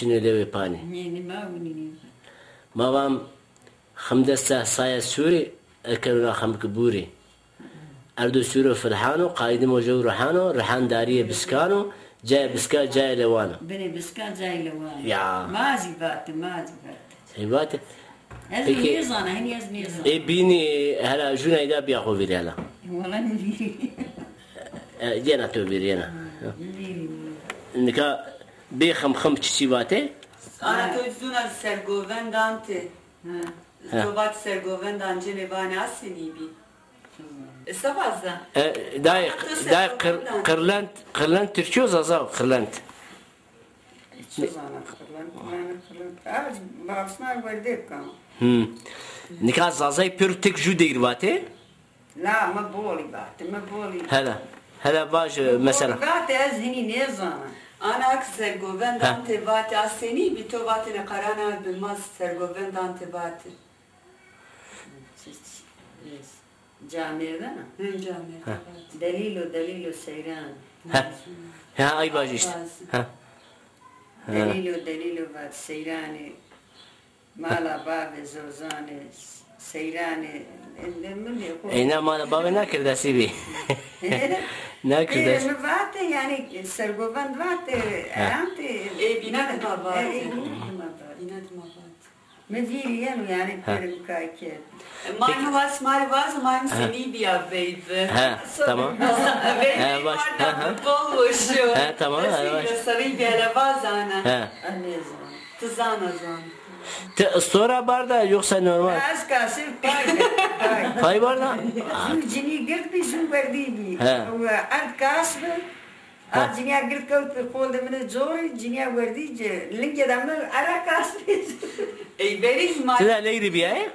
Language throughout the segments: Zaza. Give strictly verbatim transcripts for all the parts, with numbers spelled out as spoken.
Nê dewê panî. Nê, nê, ma winî nê. Ma vam xim dest se saya sûrî, ekewna xim ki bûrî. Erdo sûro filhano, qaydimo jew ruhano, ruhan darîyê biskano, cayê biska cayê lewano. Binê biska cayê lewano. Ya. Ma zî vate, ma zî vate. Hey vate. Ez Peki, nêzana, henî ez nêzana. Ê bînî hela jûna îda bîya xo vîrî hela. Wela nêvîrî. E, yena to vîrî, yena. Nêvîrî. Nika bê xim xim çiçî vate? Ana to zûna sergovendan ti. Ha. Ha. To vat sergovendan cinê vanê a senî bî. E, se vaza? E, dayê, dayê Qir-, Qirlent, Qirlent Tirkî yo, Zaza Qirlent. Çi zana Qirlent, zana Qirlent. Ez babisna werdê kam. Hmm. Nika Zazay pêro tek jû deyr vate? La, mi bolî vate, mi bolî. Hele, hele vaj, e, mesela. Bolî vate, ez hinî nêzana. Ana ki sergovendan te vate a senî bî, to vate ne qarana bi ma sergovendan te vate. Camêrden a? Hı, camêrden. Ha. Delîlo, delîlo seyran. Ha. Ha, ay vajî îşte. Ha. Ha. Delîlo, delîlo vat seyranê. Mala bavê zozanê, seyranê. Ende min de xo. Eyna mala bavê na kirdasî bî. Na kirdasî. Ê, mi vate, yanî sergovend vate, ha, erante. Ê, bîna dima vate. Ê, bîna dima vate. Bîna dima vate. Mi vîrî yeno, yanî, ha, pêro mi kay kerd. Ma nî was, ma rê vazo, ma nî senî bîya veyve. Ha, tamam. Veyve, ha, baş, ha, ha. Bol boş o. Ha, tamam, ha, baş. Sarı bir ele vazana. Ha. Anne zan. Ti zana zan. Ti istora barda yoksa normal? Ez kasir pay. Pay barda? Jû cinî gird bî, jû werdî bî. Ha. Erd kas bi. Ha. A cinîya gird kewt bi qol de mi de corî, cinîya werdî ci, lingê de mi era kasrî. Ey verî ma. Ti de leyrî bîyayê?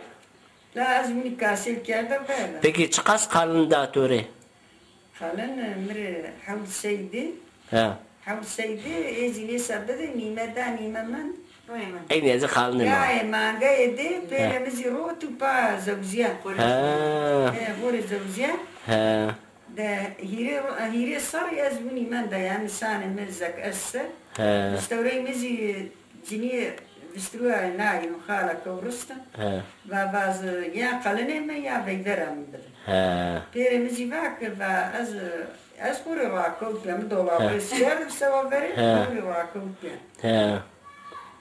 La ez winî kasêl kerda verda. Peki çiqas qalin da to rê? Qalin mi rê hewt sey di. Ha. Hewt sey di, ê zî nêsa bide, nîme da, nîme min. Eynî ez qalin ma. Ya, e, mangeyê de, pêrê mi zî rot û pa zewzîya. Ha. E, xo rê zewzîya. Ha. De hîrê ro-, hîrê serrî ez winî menda, yanî sanê mi zek est se. He. Vistewrey mi zî cinî vistewrey nayî, xala kewrista. He. Va vaz ya qalinê mi ya veyvera mi bide. He. Pêrê mi zî va ke va ez, ez xo rê rakewt bîya, mi dolabê sîyar de sewa verê, he, xo rê rakewt bîya. He.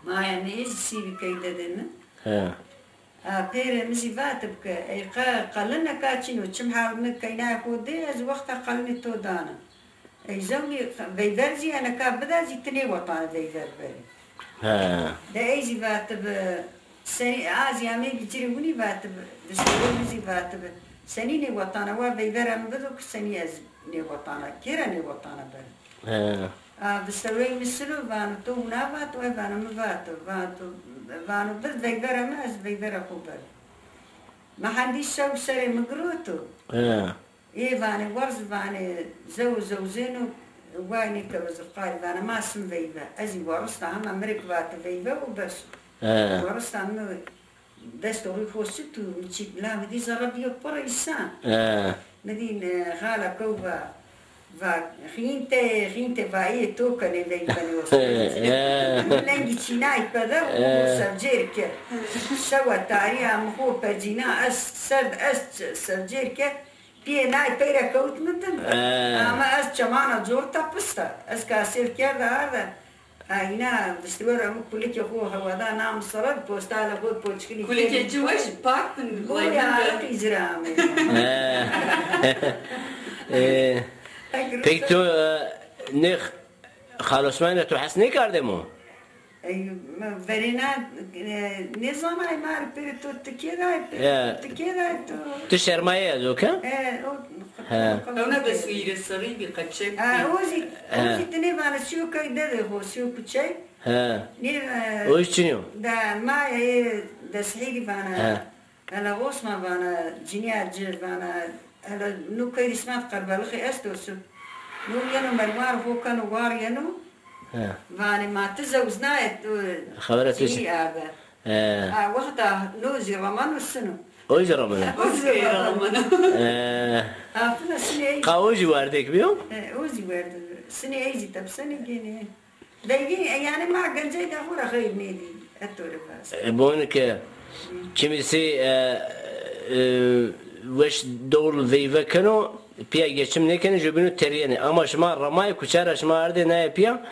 Maya mi ê zî sîrî key dedê mi. He. A, pêrê mi zî vatib ke, ey qe-, qelineka çin o, çim hal mi keynaya xo dê, ez wexta qelinê to dana. Ey zewlî veyver zî eneka bida zî ti nêwetane veyver berî. He. De ey zî vatib, senî, a zî ameybî ci rê winî vatib, vistewrê mi zî vatib, senî nêwetane, wa veyvera mi bido ki senî ez nêwetana, kêra nêwetana berî. He. A, vistewrey mi silo vano, to wina vato, e vano, mi vato, vato, vano, bid veyvera mi, ez veyvera xo bero. Mi hendî sew serê mi giroto. He. Ê vanê, werz vanê, zew zewzêno, way nêkewe zirqarî, vanê, ma sim veyve. Ez zî werista, hema mi rê ki vate veyve û bes o. He. Werista mi Desto rûy xo sut û mi çî la mi dî zerre bîyo pir îsan. He. Mi dî, e, xala kew va, va, xînte, xînte va, ê to kenê veyvenê o. He. Mi lengî çînay pede û, he, sevcêr ke. Sewa tarîya mi xo pecîna est, serd est sevcêr ke. Piyê nay peyre kewt mi din. He. Ama ez çemana cor ta pista. Ez kasêl kerda arda. Ha, îna vistewera mi kulikê xo hewada nam sere, postalê xo poçkinî. Kulikê ci weş pak bin. Goya qîzira amê. He. E, peki to, e, nê Xal Osmanî ra to hes nêkerdê mo? Ey, mi verêna, e, nêzanay ma rê pêrê to tikê day, pêrê to tikê day to. Ti şermayê ez o ke? E, o. He. Ona de suîre sarî bî, qeçek bî. Ha, o zî, o zî ti nêvana sîyo key dede ho, sîyo kuçey. He. Nê, e, o hiç çinî yo. Da ma, e, de sihîrî vana. He. Hela Osman vana, cinîya ci vana, hela no key rîsmat qerbelixî esto su. No yeno merwan xo keno war yeno. He. Vanê ma ti zewznayê, e, xebera tu cinî abi. He. Ha, wexta no zî remeno sino. O zî remeno. O zî remeno. He. Ha, fina sinê ey. Qa o zî werdêk bîyo? He, o zî werdêk. Sinê ey zî tepsenê gênê. Veyvî, yanî ma gencey de xo ra xeyr nêdî. Eto rê vaz. E, bon ke kimisi, e, e, weş dol veyve keno, pîya geçim nêkenê, jubîno terîyenê. Ama şima ramayê kuçe ra şima ardê naye pîya,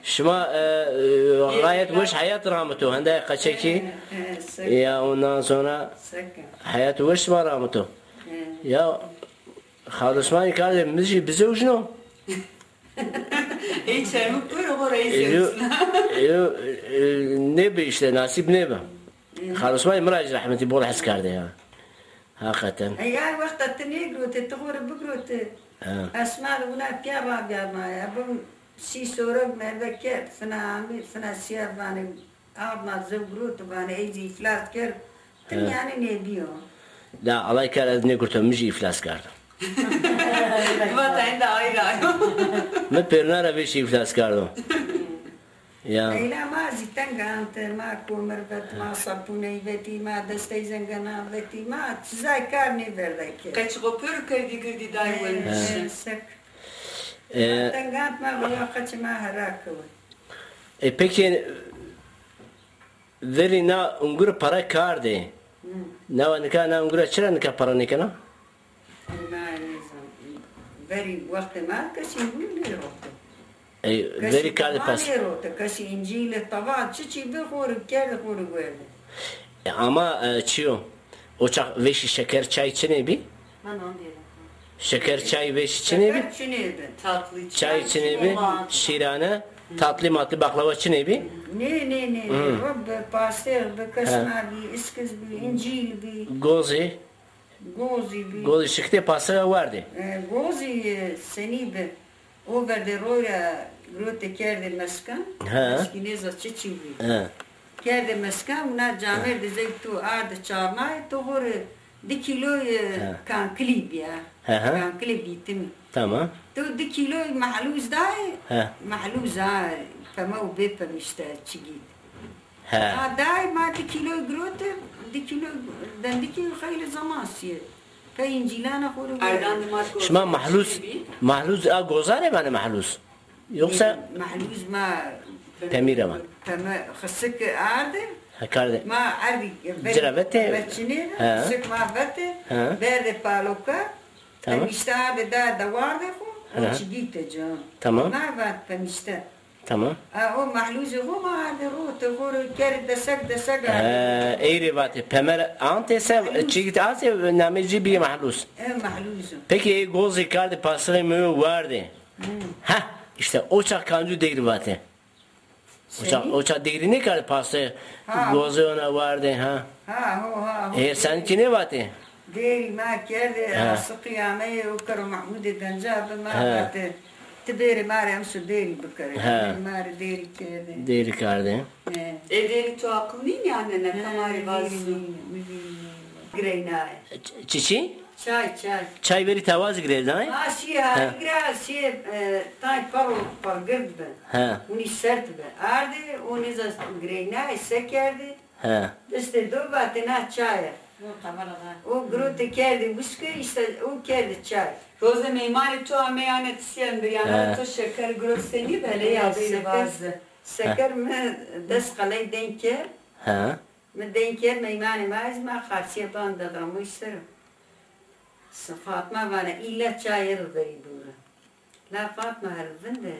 şima, e, e, gayet weş heyat ramito. Hende qeçekî. E, e, sek. Ya ondan sonra sek. Heyat weş şima ramito. E. Ya Xalosmanî kardê mi jî bizewjno. Ey çermik pêro xo ra ey zewjna. Yo, e, nêbi îşte, nasîb nêbi. Xalosmanî mi ra jî rehmetî bol hes kerdê ya. Heqîqeten. E, ya wexta ti nêgirote, ti xo rê bigirote. Ha. Esma de wina pîya ravîyarnaye. Bim sî sorek merve kerd, fina amî, fina sîya vanê. Ardna zew girot, vanê ey zî îflas kerd. Tim yanî nêbîyo. La, Allay kerd ez nêgurto, mi jî îflas kerdo. Vata enda ay ra yo. Mi pêruna ra vêşî îflas kerdo. Ya. Leyla ma zî teng ante, ma komir vet, ma sapûney vetî, ma destey zengenan vetî, ma çizay kar nêverdey ke. Qeçixo pêro kerdî girdî day wendiş. Sek. E, teng ant ma, wela qeçê ma hera kewe. E, peki, verî na ungure para kardê. Hı. Nawa nika na ungure çira nika para nêkena? Na nêzan. Verî wextê ma kesî ungure nêrote. E, verî kardê pas. Nêrote. Kesî încîle, tava, çiçî bi xo rê kerdê, xo rê werdê. E, ama, e, çi yo? O çax vêşî şeker, çay çinê bî? Şeker, çay vêşî çinê bî? Şeker çinê bi. Tatlı çay çinê bi? Şîrane, tatlı matlı baklava çinê bî? Nê, nê, nê, nê. Rib bi, pastêx bi, kesma bî, iskiz bî, încîl bî. Gozî? Gozî bî. Gozî şikitê pastêxe werdê. E, gozî, e, senî bi. O verdê roy ra girotê kerdê mesken. He. Meskî nêza çiçî bî. He. Kerdê mesken, wina camêrdê zey to ardê çarnayê, to xo rê di kîloy, e, kankilî bîya. He, he. Kankilê bîtimî. Tamam. To di kîloy mehlûz dayê, he, mehlûz ha, peme û bê pemîşte çigît. He. Ha, dayê ma di kîloy girote, di kîloy dendikî xeylê zeman sîye. Pey încîlana xo rê. Şima mehlûz, mehlûz a gozanê vanê mehlûz? Yoksa mehlûz ma pemîre ma. Peme xisik arde. Ha, kardê. Ma erdî. Ci ra vetê? Çinê, ha, xisik ma vetê. Ha. Berdê paloka. Tamam. Pemîşte arde da dewardê xo. Ha. O çigîte can. Tamam. Ma vat pemîşte. Tamam. A, o mehlûzê xo ma arde rote xo rê kerdê desek desek arde. He, ey rê vatê. Pemer ante se, çigît ante namê ci bîye mehlûz. E, mehlûz o. Peki ey gozî kardê pastêxê mi werdê. Hmm. Ha, işte o çax kancû deyr vatê. O çax, o çax deyrî nêkerdê pastêx, gozê ona werdê, ha. Ha, ho, ha, ho. E, sen kî nêvatê? Deyrî ma kerdê, ha, siqî ameyê, o kero Mehmûdê Denca bi ma vatê. Ti bêrê ma rê emso deyrî bikerê. Ha. Ma rê deyrî kerdê. Deyrî kerdê. E. Ê deyrî to aqil nînî anne, neka ma rê vaz. Gireynaye. Ç-, çiçî? Çay, çay. Çay verî tawa zî girêdayê? Ha, şî ha, gira şî, e, tay perro pergird bi. Ha. Winî sert bi. Ardê, o nêza girênayê se kerdê. Ha. Destê do vatê na çay e. O girotê kerdê wişke, îşte o kerdê çay. Rozê meymanê to amey ane ti sîyen bi, yanara to şeker girot senî bi, hele ya bey vaze. Seker mi des qeley denk kerd. Ha. Mi denk kerd, meymanê ma ez ma xarsîye ban de diramoy ser o. Fatma vana, îlla çayê ri verî bûri. La Fatma her vinde,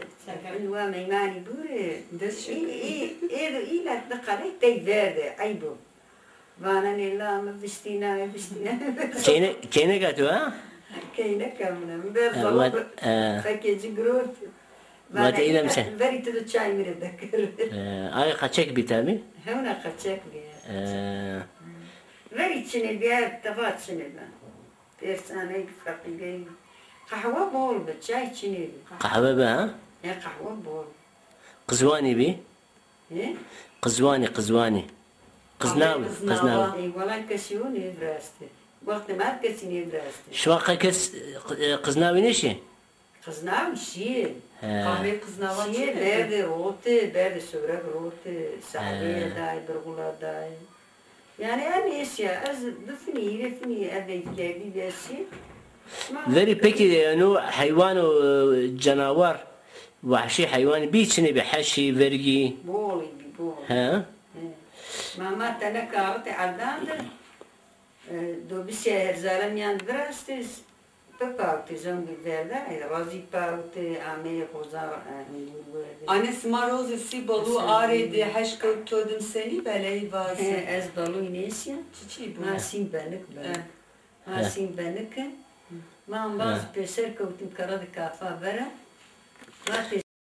in wa meymanî bûri, ê, ê, ê do îlla di qeley tey verde, eyb o. Vana nê la mi viştîna, viştîna. Keyne-, keyneka to ha? Keyneka min e, mi ber zalab, fekê ci girot. Vate île mi se? Verî ti do çay mi rê dekir. E, ay qeçek bî tabî? Hewna qeçek bî. E. Verî çinê bî, teva çinê bî. Pêrsaney feqîrey. Qehwe bol bi, çay çinê bî. Qehwe bi ha? E, qehwe bol. Qizwanî bî? He? Qizwanî, qizwanî. Qiznaw, qiznaw. Ey, wela kesî o nêviraste. Wextê ma kesî nêviraste. Şima qe kes, e, qiznawî nêşî? Qiznaw şîyê. He. Qehwê qiznawa çi? Şîyê, berdê rotê, berdê sewrek rotê, sehwêye dayê, birxula dayê. Yanî em êsîya, ez di finî, hîrê finî eve kerdî bi ez şî. Verî pekî, e, no heywan û, e, cenawar Vahşî heywanî bî, çinê bî, heşî, vergî. Bol î bî, bol. He. Ma ma tene kaxitê eldan de, e, do bisîya herzare mîyan virastê, pipawtê, zengî verda, e, razî pawtê, ameyê xozan, e, engûr werdê. Ane sima rozê sî balû arê dê heş kewt to dim senî beleyî vazî? He, ez balû nêsîya. Çiçî bû? Ma sîn benik, benik. Ma sîn benike. Ma ambaz pêser kewtim kara de kafa vera. Ma pê